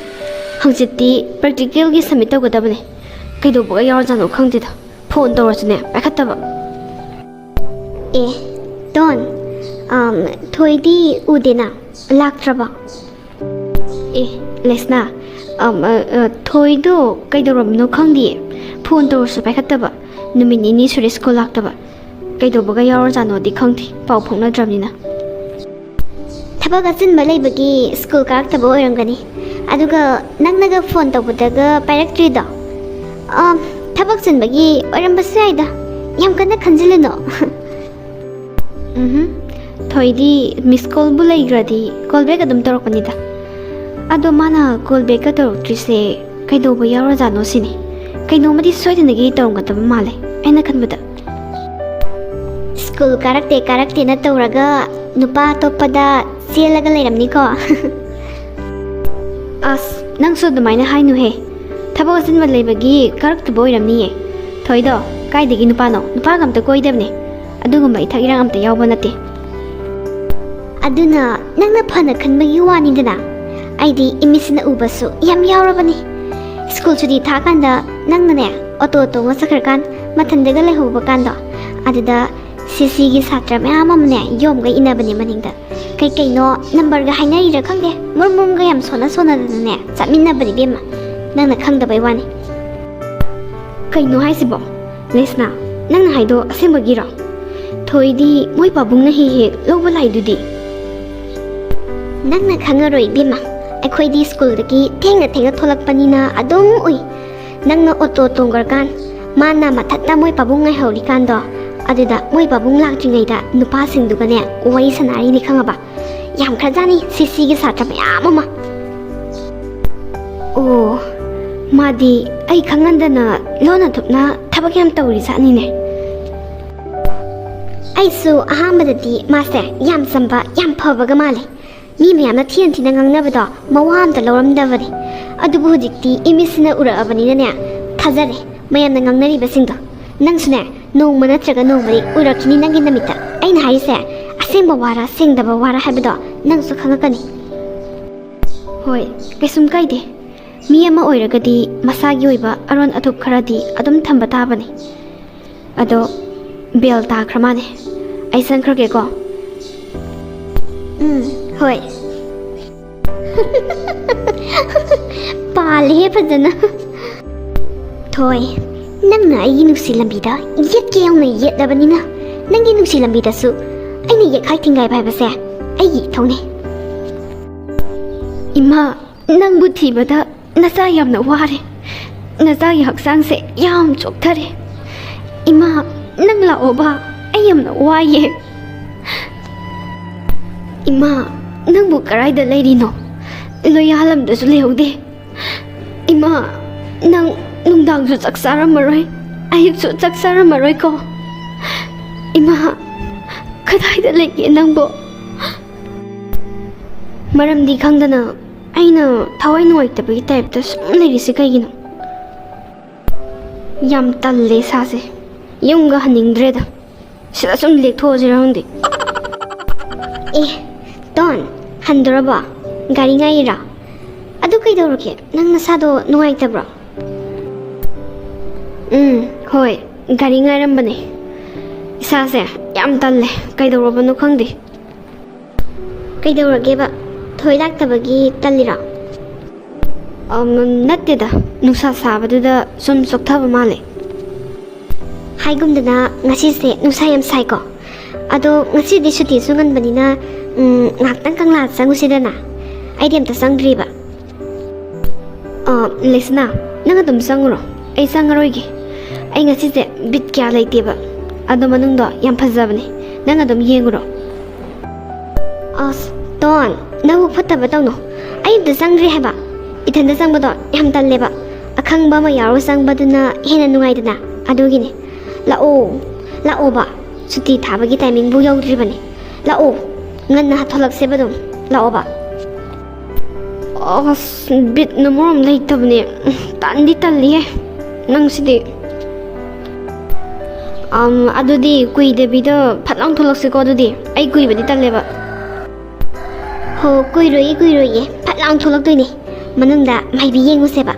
ꯍꯪꯆꯤꯠꯇꯤ ꯄ꯭ꯔꯦꯛꯇꯤꯀꯦꯜꯒꯤ ꯁꯕꯃꯤꯠ ꯇꯧꯒꯗꯕꯅꯦ꯫ ꯀꯩꯗꯧꯕꯒ ꯌꯥꯎꯔꯖꯥꯠꯅꯣ ꯈꯪꯗꯦꯗ꯫ ꯐꯣꯟ ꯇꯧꯔꯁꯨꯅꯦ, ꯄꯥꯏꯈꯠꯇꯕ꯫ ꯑꯦ, ꯇꯣꯟ, ꯑꯝ, ꯊꯣꯏꯗꯤ ꯎꯗꯦꯅ, ꯂꯥꯛꯇ꯭ꯔꯕ? ꯑꯦ, ꯂꯦꯁꯅꯥ, ꯑꯝ, ꯑ, ꯑ, ꯊꯣꯏꯗꯣ ꯀꯩꯗꯧꯔꯝꯅꯣ ꯈꯪꯗꯤꯌꯦ꯫ ꯐꯣꯟ ꯇꯧꯔꯁꯨ ꯄꯥꯏꯈꯠꯇꯕ꯫ ꯅꯨꯃꯤꯠ ꯅꯤꯅꯤ ꯁꯨꯔꯦ ꯁ꯭ꯀꯨꯜ ꯂꯥꯛꯇꯕ꯫ ꯀꯩꯗꯧꯕꯒ ꯌꯥꯎꯔꯖꯥꯠꯅꯣꯗꯤ ꯈꯪꯗꯦ, ꯄꯥꯎ ꯐꯥꯎꯅꯗ꯭ꯔꯕꯅꯤꯅ꯫ ꯊꯕꯛ ꯑꯆꯤꯟꯕ ꯂꯩꯕꯒꯤ ꯁ꯭ꯀꯨꯜ ꯀꯥꯔꯛꯇꯕ ꯑꯣꯏꯔꯝꯒꯅꯤ꯫ ꯑꯗꯨꯒ ꯅꯪꯅꯒ ꯐꯣꯟ ꯇꯧꯕꯗꯒ ꯄꯥꯏꯔꯛꯇ꯭ꯔꯤꯗꯣ, ꯑ, ꯊꯕꯛ ꯆꯤꯟꯕꯒꯤ ꯑꯣꯏꯔꯝꯕꯁꯨ ꯌꯥꯏꯗ꯫ ꯌꯥꯝ ꯀꯟꯅ ꯈꯟꯖꯤꯜꯂꯨꯅꯣ꯫ ꯎꯝꯍꯨꯝ꯫ ꯊꯣꯏꯗꯤ ꯃꯤꯁ ꯀꯣꯜꯕꯨ ꯂꯩꯈ꯭ꯔꯗꯤ ꯀꯣꯜ ꯕꯦꯛ ꯑꯗꯨꯝ ꯇꯧꯔꯛꯄꯅꯤꯗ꯫ ꯑꯗꯣ ꯃꯥꯅ ꯀꯣꯜ ꯕꯦꯛꯀ ꯇꯧꯔꯛꯇ꯭ꯔꯤꯁꯦ ꯀꯩꯗꯧꯕ ꯌꯥꯎꯔꯖꯥꯠꯅꯣ ꯁꯤꯅꯤ꯫ ꯀꯩꯅꯣꯝꯃꯗꯤ ꯁꯣꯏꯗꯅꯒꯤ ꯇꯧꯔꯝꯒꯗꯕ ꯃꯥꯜꯂꯦ, ꯑꯩꯅ ꯈꯟꯕꯗ꯫ ꯁ꯭ꯀꯨꯜ ꯀꯥꯔꯛꯇꯦ ꯀꯥꯔꯛꯇꯦꯅ ꯇꯧꯔꯒ ꯅꯨꯄꯥ ꯑꯇꯣꯞꯄꯗ ꯆꯦꯜꯂꯒ ꯂꯩꯔꯝꯅꯤꯀꯣ꯫ ꯑꯁ, ꯅꯪꯁꯨ ꯑꯗꯨꯃꯥꯏꯅ ꯍꯥꯏꯅꯨꯍꯦ꯫ ꯊꯕꯛ ꯑꯆꯤꯟꯕ ꯂꯩꯕꯒꯤ ꯀꯥꯔꯛꯇꯕ ꯑꯣꯏꯔꯝꯅꯤꯌꯦ꯫ ꯊꯣꯏꯗꯣ, ꯀꯥꯏꯗꯒꯤ ꯅꯨꯄꯥꯅꯣ? ꯅꯨꯄꯥꯒ ꯑꯝꯇ ꯀꯣꯏꯗꯕꯅꯦ꯫ ꯑꯗꯨꯒꯨꯝꯕ ꯏꯊꯛ ꯏꯔꯥꯡ ꯑꯝꯇ ꯌꯥꯎꯕ ꯅꯠꯇꯦ꯫ ꯑꯗꯨꯅ ꯅꯪꯅ ꯐꯅ ꯈꯟꯕꯒꯤ ꯋꯥꯅꯤꯗꯅ꯫ ꯑꯩꯗꯤ ꯏꯃꯤꯠꯁꯤꯅ ꯎꯕꯁꯨ ꯌꯥꯝ ꯌꯥꯎꯔꯕꯅꯤ꯫ ꯁ꯭ꯀꯨꯜ ꯁꯨꯇꯤ ꯊꯥꯀꯥꯟꯗ ꯅꯪꯅꯅꯦ, ꯑꯣꯇꯣ ꯇꯣꯡꯉ ꯆꯠꯈ꯭ꯔꯀꯥꯟ ꯃꯊꯟꯗꯒ ꯂꯩꯍꯧꯕ ꯀꯥꯟꯗꯣ, ꯑꯗꯨꯗ ꯁꯤꯁꯤꯒꯤ ꯁꯥꯇ꯭ꯔ ꯃꯌꯥꯝ ꯑꯃꯅꯦ ꯌꯣꯝꯒ ꯏꯟꯅꯕꯅꯦ ꯃꯅꯤꯡꯗ꯫ ꯀꯩ ꯀꯩꯅꯣ ꯅꯝꯕꯔꯒ ꯍꯥꯏꯅꯔꯤꯔ ꯈꯪꯗꯦ, ꯃꯨꯔꯨꯝ ꯃꯨꯔꯨꯝꯒ ꯌꯥꯝ ꯁꯣꯟꯅ ꯁꯣꯟꯅꯗꯅꯅꯦ ꯆꯠꯃꯤꯟꯅꯕꯅꯤ ꯏꯕꯦꯝꯃ꯫ ꯅꯪꯅ ꯈꯪꯗꯕꯩ ꯋꯥꯅꯤ꯫ ꯀꯩꯅꯣ ꯍꯥꯏꯁꯤꯕꯣ? ꯂꯦꯁꯅꯥ, ꯅꯪꯅ ꯍꯥꯏꯗꯣ ꯑꯁꯦꯡꯕꯒꯤꯔꯣ? ꯊꯣꯏꯗꯤ ꯃꯣꯏ ꯄꯥꯕꯨꯡꯅ ꯍꯦꯛ ꯍꯦꯛ ꯂꯧꯕ ꯂꯥꯛꯏꯗꯨꯗꯤ꯫ ꯅꯪꯅ ꯈꯪꯉꯔꯣꯏ ꯏꯕꯦꯝꯃ, ꯑꯩꯈꯣꯏꯗꯤ ꯁ꯭ꯀꯨꯜꯗꯒꯤ ꯊꯦꯡꯅ ꯊꯦꯡꯅ ꯊꯣꯛꯂꯛꯄꯅꯤꯅ ꯑꯗꯨꯝ ꯎꯏ꯫ ꯅꯪꯅ ꯑꯣꯇꯣ ꯇꯣꯡꯈ꯭ꯔꯀꯥꯟ ꯃꯥꯅ ꯃꯊꯛꯇ ꯃꯣꯏ ꯄꯥꯕꯨꯡ ꯉꯥꯏꯍꯧꯔꯤꯀꯥꯟꯗꯣ, ꯑꯗꯨꯗ ꯃꯣꯏ ꯄꯥꯕꯨꯡ ꯂꯥꯛꯇ꯭ꯔꯤꯉꯩꯗ ꯅꯨꯄꯥꯁꯤꯡꯗꯨꯒꯅꯦ ꯋꯥꯔꯤ ꯁꯥꯟꯅꯔꯤꯅꯤ ꯈꯪꯉꯕ? ꯌꯥꯝꯈ꯭ꯔꯖꯥꯠꯅꯤ ꯁꯤꯁꯤꯒꯤ ꯁꯥꯇ꯭ꯔ ꯃꯌꯥꯝ ꯑꯃ꯫ ꯑꯣ, ꯃꯥꯗꯤ ꯑꯩ ꯈꯪꯍꯟꯗꯅ ꯂꯣꯟꯅ ꯊꯨꯞꯅ ꯊꯕꯛ ꯌꯥꯝ ꯇꯧꯔꯤ ꯖꯥꯠꯅꯤꯅꯦ꯫ ꯑꯩꯁꯨ ꯑꯍꯥꯟꯕꯗꯗꯤ ꯃꯥꯁꯦ ꯌꯥꯝ ꯆꯝꯕ, ꯌꯥꯝ ꯐꯕꯒ ꯃꯥꯜꯂꯦ꯫ ꯃꯤ ꯃꯌꯥꯝꯅ ꯊꯤꯅ ꯊꯤꯅ ꯉꯥꯡꯅꯕꯗꯣ ꯃꯋꯥ ꯑꯝꯇ ꯂꯧꯔꯝꯗꯕꯅꯦ꯫ ꯑꯗꯨꯕꯨ ꯍꯧꯖꯤꯛꯇꯤ ꯏꯃꯤꯠꯁꯤꯅ ꯎꯔꯛꯑꯕꯅꯤꯅꯅꯦ, ꯊꯥꯖꯔꯦ ꯃꯌꯥꯝꯅ ꯉꯥꯡꯅꯔꯤꯕꯁꯤꯡꯗꯣ꯫ ꯅꯪꯁꯨꯅꯦ, ꯅꯣꯡꯃ ꯅꯠꯇ꯭ꯔꯒ ꯅꯣꯡꯃꯗꯤ ꯎꯔꯛꯈꯤꯅꯤ ꯅꯪꯒꯤ ꯅꯃꯤꯠꯇ꯫ ꯑꯩꯅ ꯍꯥꯏꯔꯤꯁꯦ ꯑꯁꯦꯡꯕ ꯋꯥꯔꯥ ꯁꯦꯡꯗꯕ ꯋꯥꯔꯥ ꯍꯥꯏꯕꯗꯣ ꯅꯪꯁꯨ ꯈꯪꯉꯛꯀꯅꯤ꯫ ꯍꯣꯏ, ꯀꯩꯁꯨꯝ ꯀꯥꯏꯗꯦ꯫ ꯃꯤ ꯑꯃ ꯑꯣꯏꯔꯒꯗꯤ ꯃꯁꯥꯒꯤ ꯑꯣꯏꯕ ꯑꯔꯣꯟ ꯑꯊꯨꯞ ꯈꯔꯗꯤ ꯑꯗꯨꯝ ꯊꯝꯕ ꯇꯥꯕꯅꯤ꯫ ꯑꯗꯣ ꯕꯦꯜ ꯇꯥꯈ꯭ꯔ ꯃꯥꯜꯂꯦ꯫ ꯑꯩ ꯆꯪꯈ꯭ꯔꯒꯦꯀꯣ꯫ ꯎꯝ, ꯍꯣꯏ꯫ ꯄꯥꯜꯂꯦꯍꯦ ꯐꯖꯅ꯫ ꯊꯣꯏ, ꯅꯪꯅ ꯑꯩꯒꯤ ꯅꯨꯡꯁꯤ ꯂꯝꯕꯤꯗ ꯌꯦꯠꯀꯦ ꯌꯥꯎꯅ ꯌꯦꯠꯂꯕꯅꯤꯅ, ꯅꯪꯒꯤ ꯅꯨꯡꯁꯤ ꯂꯝꯕꯤꯗꯁꯨ ꯑꯩꯅ ꯌꯦꯛꯈꯥꯏ ꯊꯤꯡꯒꯥꯏꯕ ꯍꯥꯏꯕꯁꯦ ꯑꯩꯒꯤ ꯏꯊꯧꯅꯦ꯫ ꯏꯃꯥ, ꯅꯪꯕꯨ ꯊꯤꯕꯗ ꯅꯆꯥ ꯌꯥꯝꯅ ꯋꯥꯔꯦ꯫ ꯅꯆꯥꯒꯤ ꯍꯛꯆꯥꯡꯁꯦ ꯌꯥꯝ ꯆꯣꯛꯊꯔꯦ꯫ ꯏꯃꯥ, ꯅꯪ ꯂꯥꯛꯑꯣꯕ, ꯑꯩ ꯌꯥꯝꯅ ꯋꯥꯏꯌꯦ꯫ ꯏꯃꯥ, ꯅꯪꯕꯨ ꯀꯗꯥꯏꯗ ꯂꯩꯔꯤꯅꯣ? ꯂꯣꯌꯥꯂꯝꯗꯁꯨ ꯂꯩꯍꯧꯗꯦ꯫ ꯏꯃꯥ, ꯅꯪ ꯅꯨꯡꯗꯥꯡꯁꯨ ꯆꯥꯛ ꯆꯥꯔꯝꯃꯔꯣꯏ, ꯑꯌꯨꯛꯁꯨ ꯆꯥꯛ ꯆꯥꯔꯝꯃꯔꯣꯏꯀꯣ? ꯏꯃꯥ, ꯀꯗꯥꯏꯗ ꯂꯩꯒꯦ ꯅꯪꯕꯣ? ꯃꯔꯝꯗꯤ ꯈꯪꯗꯅ ꯑꯩꯅ ꯊꯋꯥꯏ ꯅꯨꯡꯉꯥꯏꯇꯕꯒꯤ ꯇꯥꯏꯞꯇ ꯁꯨꯝ ꯂꯩꯔꯤꯁꯦ ꯀꯩꯒꯤꯅꯣ? ꯌꯥꯝ ꯇꯜꯂꯦ ꯏꯁꯥꯁꯦ꯫ ꯌꯨꯝꯒ ꯍꯟꯅꯤꯡꯗ꯭ꯔꯦꯗ꯫ ꯁꯤꯗ ꯁꯨꯝ ꯂꯦꯛꯊꯣꯛꯑꯁꯤꯔ ꯈꯪꯗꯦ꯫ ꯑꯦ, ꯇꯣꯟ, ꯍꯟꯗꯣꯔꯕꯣ? ꯒꯥꯔꯤ ꯉꯥꯏꯔꯤꯔꯣ? ꯑꯗꯨ ꯀꯩꯗꯧꯔꯒꯦ? ꯅꯪ ꯅꯁꯥꯗꯣ ꯅꯨꯡꯉꯥꯏꯇꯕ꯭ꯔꯣ? ꯎꯝ, ꯍꯣꯏ, ꯒꯥꯔꯤ ꯉꯥꯏꯔꯝꯕꯅꯦ꯫ ꯏꯁꯥꯁꯦ ꯌꯥꯝ ꯇꯜꯂꯦ, ꯀꯩꯗꯧꯔꯕꯅꯣ ꯈꯪꯗꯦ꯫ ꯀꯩꯗꯧꯔꯒꯦꯕ? ꯊꯣꯏ ꯂꯥꯛꯇꯕꯒꯤ ꯇꯜꯂꯤꯔꯣ? ꯑꯝ, ꯅꯠꯇꯦꯗ, ꯅꯨꯡꯁꯥ ꯁꯥꯕꯗꯨꯗ ꯁꯨꯝ ꯆꯣꯛꯊꯕ ꯃꯥꯜꯂꯦ꯫ ꯍꯥꯏꯒꯨꯝꯗꯅ ꯉꯁꯤꯁꯦ ꯅꯨꯡꯁꯥ ꯌꯥꯝ ꯁꯥꯏꯀꯣ꯫ ꯑꯗꯣ ꯉꯁꯤꯗꯤ ꯁꯨꯇꯤꯁꯨ ꯉꯟꯕꯅꯤꯅ, ꯎꯝ, ꯉꯥꯏꯍꯥꯛꯇꯪ ꯀꯪꯂꯥ ꯆꯪꯉꯨꯁꯤꯗꯅ꯫ ꯑꯩꯗꯤ ꯑꯝꯇ ꯆꯪꯗ꯭ꯔꯤꯕ꯫ ꯑ, ꯂꯩꯁꯅꯥ, ꯅꯪ ꯑꯗꯨꯝ ꯆꯪꯉꯨꯔꯣ꯫ ꯑꯩ ꯆꯪꯉꯔꯣꯏꯒꯦ꯫ ꯑꯩ ꯉꯁꯤꯁꯦ ꯕꯤꯠ ꯀꯌꯥ ꯂꯩꯇꯦꯕ꯫ ꯑꯗꯣ ꯃꯅꯨꯡꯗꯣ ꯌꯥꯝ ꯐꯖꯕꯅꯦ꯫ ꯅꯪ ꯑꯗꯨꯝ ꯌꯦꯡꯉꯨꯔꯣ꯫ ꯑꯁ, ꯇꯣꯟ, ꯅꯕꯨꯛ ꯐꯠꯇꯕ ꯇꯧꯅꯣ꯫ ꯑꯩ ꯑꯝꯇ ꯆꯪꯗ꯭ꯔꯤ ꯍꯥꯏꯕ꯫ ꯏꯊꯟꯗ ꯆꯪꯕꯗꯣ ꯌꯥꯝ ꯇꯜꯂꯦꯕ꯫ ꯑꯈꯪꯕ ꯑꯃ ꯌꯥꯎꯔꯒ ꯆꯪꯕꯗꯨꯅ ꯍꯦꯟꯅ ꯅꯨꯡꯉꯥꯏꯗꯅ꯫ ꯑꯗꯨꯒꯤꯅꯦ꯫ ꯂꯥꯛꯑꯣ, ꯂꯥꯛꯑꯣꯕ꯫ ꯁꯨꯇꯤ ꯊꯥꯕꯒꯤ ꯇꯥꯏꯃꯤꯡꯕꯨ ꯌꯧꯗ꯭ꯔꯤꯕꯅꯦ꯫ ꯂꯥꯛꯑꯣ, ꯉꯟꯅ ꯊꯣꯛꯂꯛꯁꯦꯕ ꯑꯗꯨꯝ꯫ ꯂꯥꯛꯑꯣꯕ꯫ ꯑꯁ, ꯕꯤꯠꯅ ꯃꯔꯣꯝ ꯂꯩꯇꯕꯅꯦ꯫ ꯇꯟꯗꯤ ꯇꯜꯂꯤꯍꯦ ꯅꯪꯁꯤꯗꯤ꯫ ꯑꯝ, ꯑꯗꯨꯗꯤ ꯀꯨꯏꯗꯕꯤꯗ ꯐꯠ ꯂꯥꯎ ꯊꯣꯛꯂꯛꯁꯤꯀꯣ ꯑꯗꯨꯗꯤ꯫ ꯑꯩ ꯀꯨꯏꯕꯗꯤ ꯇꯜꯂꯦꯕ꯫ ꯍꯣ, ꯀꯨꯏꯔꯣꯏꯌꯦ, ꯀꯨꯏꯔꯣꯏꯌꯦ꯫ ꯐꯠ ꯂꯥꯎ ꯊꯣꯛꯂꯛꯇꯣꯏꯅꯦ꯫ ꯃꯅꯨꯡꯗ ꯃꯥꯏꯕꯤ ꯌꯦꯡꯉꯨꯁꯦꯕ꯫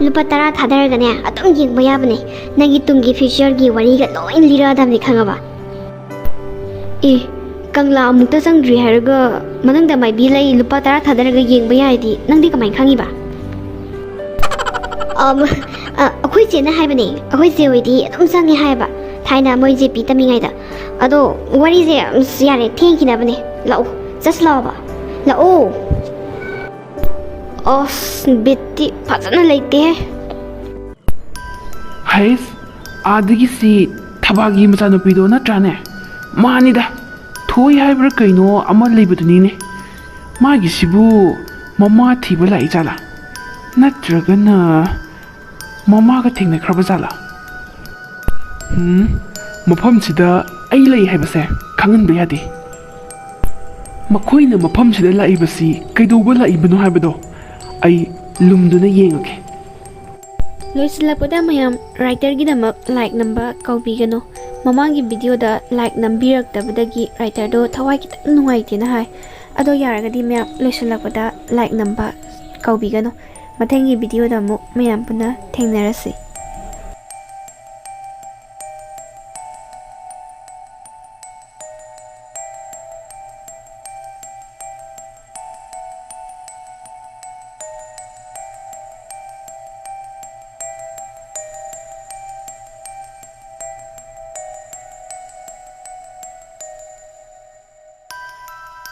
ꯂꯨꯄꯥ ꯇꯔꯥ ꯊꯥꯗꯔꯒꯅꯦ, ꯑꯗꯨꯝ ꯌꯦꯡꯕ ꯌꯥꯕꯅꯦ꯫ ꯅꯪꯒꯤ ꯇꯨꯡꯒꯤ future ꯒꯤ ꯋꯥꯔꯤꯒ ꯂꯣꯏ ꯂꯤꯔꯛꯑꯗꯕꯅꯤ, ꯈꯪꯉꯕ? ꯑꯦ, ꯀꯪꯂꯥ ꯑꯃꯨꯛꯇ ꯆꯪꯗ꯭ꯔꯤ ꯍꯥꯏꯔꯒ ꯃꯅꯨꯡꯗ ꯃꯥꯏꯕꯤ ꯂꯩ, ꯂꯨꯄꯥ ꯇꯔꯥ ꯊꯥꯗꯔꯒ ꯌꯦꯡꯕ ꯌꯥꯏꯗꯤ ꯅꯪꯗꯤ ꯀꯃꯥꯏꯅ ꯈꯪꯉꯤꯕ? ꯑꯝ, ꯑ, ꯑꯩꯈꯣꯏ ꯆꯦꯅ ꯍꯥꯏꯕꯅꯦ, ꯑꯩꯈꯣꯏ ꯆꯦ ꯍꯣꯏꯗꯤ ꯑꯗꯨꯝ ꯆꯪꯉꯦ ꯍꯥꯏꯌꯦꯕ, ꯊꯥꯏꯅ ꯃꯣꯏ ꯖꯦ ꯄꯤ ꯇꯝꯃꯤꯉꯩꯗ꯫ ꯑꯗꯣ ꯋꯥꯔꯤꯁꯦ, ꯑꯁ, ꯌꯥꯔꯦ, ꯊꯦꯡꯈꯤꯅꯕꯅꯦ꯫ ꯂꯥꯛꯑꯣ, ꯆꯠꯁꯤ ꯂꯥꯛꯑꯣꯕ, ꯂꯥꯛꯑꯣ꯫ ꯑꯁ, ꯕꯤꯠꯇꯤ ꯐꯖꯅ ꯂꯩꯇꯦꯍꯦ꯫ ꯍꯩꯁ, ꯑꯥꯗꯒꯤ ꯁꯤ ꯊꯕꯥꯒꯤ ꯃꯆꯥꯅꯨꯄꯤꯗꯣ ꯅꯠꯇ꯭ꯔꯥꯅꯦ? ꯃꯥꯅꯤꯗ, ꯊꯣꯏ ꯍꯥꯏꯕ꯭ꯔꯥ ꯀꯩꯅꯣ ꯑꯃ ꯂꯩꯕꯗꯨꯅꯤꯅꯦ꯫ ꯃꯥꯒꯤꯁꯤꯕꯨ ꯃꯃꯥ ꯊꯤꯕ ꯂꯥꯛꯏ ꯖꯥꯠꯂꯥ? ꯅꯠꯇ꯭ꯔꯒꯅ ꯃꯃꯥꯒ ꯊꯦꯡꯅꯈ꯭ꯔꯕ ꯖꯥꯠꯂꯥ? ꯎꯝ, ꯃꯐꯝꯁꯤꯗ ꯑꯩ ꯂꯩ ꯍꯥꯏꯕꯁꯦ ꯈꯪꯍꯟꯕ ꯌꯥꯗꯦ꯫ ꯃꯈꯣꯏꯅ ꯃꯐꯝꯁꯤꯗ ꯂꯥꯛꯏꯕꯁꯤ ꯀꯩꯗꯧꯕ ꯂꯥꯛꯏꯕꯅꯣ ꯍꯥꯏꯕꯗꯣ ꯑꯩ ꯂꯨꯝꯗꯨꯅ ꯌꯦꯡꯉꯒꯦ꯫ ꯂꯣꯏꯁꯤꯜꯂꯛꯄꯗ ꯃꯌꯥꯝ, writerꯒꯤꯗꯃꯛ like ꯅꯝꯕ ꯀꯥꯎꯕꯤꯒꯅꯨ꯫ ꯃꯃꯥꯡꯒꯤ videoꯗ like ꯅꯝꯕꯤꯔꯛꯇꯕꯗꯒꯤ writerꯗꯣ ꯊꯋꯥꯏ ꯈꯤꯇꯪ ꯅꯨꯡꯉꯥꯏꯇꯦꯅ ꯍꯥꯏ꯫ ꯑꯗꯣ ꯌꯥꯔꯒꯗꯤ ꯃꯌꯥꯝ ꯂꯣꯏꯁꯤꯜꯂꯛꯄꯗ like ꯅꯝꯕ ꯀꯥꯎꯕꯤꯒꯅꯨ꯫ ꯃꯊꯪꯒꯤ videoꯗ ꯑꯃꯨꯛ ꯃꯌꯥꯝ ꯄꯨꯟꯅ ꯊꯦꯡꯅꯔꯁꯤ꯫